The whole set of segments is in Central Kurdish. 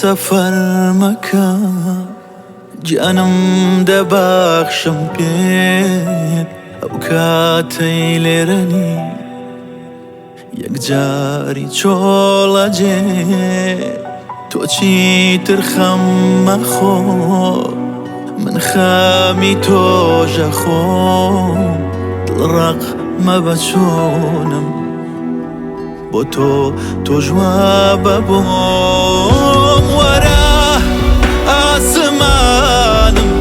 سەفەر مەکە، گیانم دەبەخشم پێت. ئەو کاتەی لێرە نی یەکجاری چۆڵەجێ، تۆ چیتر خەم مەخۆ، من خەمی تۆژە خۆم. دڵڕەق مەبە چۆنم بۆ تۆ، تۆش وا بە بۆم. وەرە ئاسمانم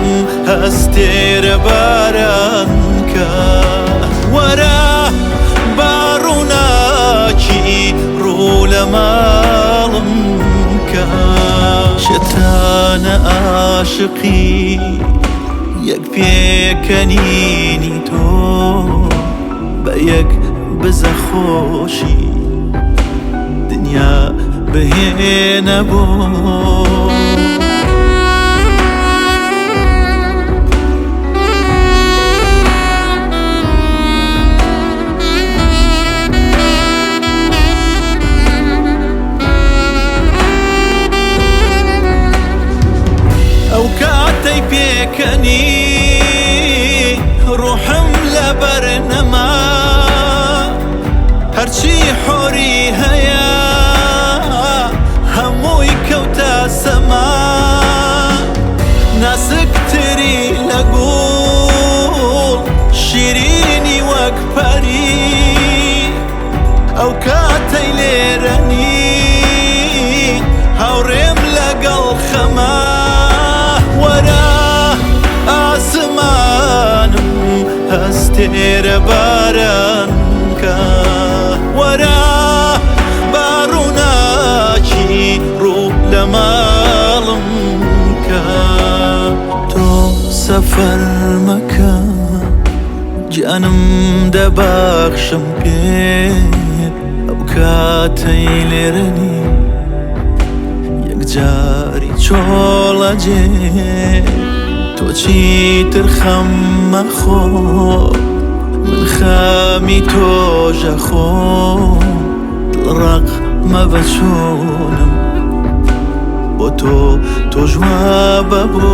هەستێرە بارانکە، وەرە باڕووناکی ڕوو لە ماڵم کە. شێتانە عاشقی یەک پێکەنینی تۆ، بە یەک بزە خۆشی دنیا بهێنە بۆ. ئەو کاتەی پێکەنی ڕۆحم لەبەر نەما، هەرچی حۆری هەیە هەمووی کەوتە سەما. ناسکتری لە گوڵ شیرینی وەک پەری، ئەو کاتەی لێرە نی هاوڕێم لەگەڵ خەما. وەرە ئاسمانم هەستێرە بارانکە، وەرە باڕووناکی ڕوو لە ماڵم کە. تۆ سەفەر مەکە، گیانم دەبەخشم پێت. ئەو کاتەی لێرە نی یەکجاری چۆڵەجێ، تۆ چیتر خەم مەخۆ، من خەمی تۆژە خۆم. دڵڕەق مەبە چۆنم بۆ تۆ، تۆش وا بە بۆ.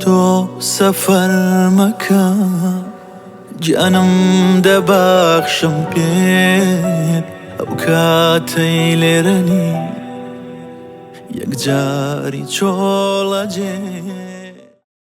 تۆ سەفەر مەکە، گیانم دەبەخشم پێت. ئەو کاتەی لێرە نی یەکجاری چۆڵەجێ.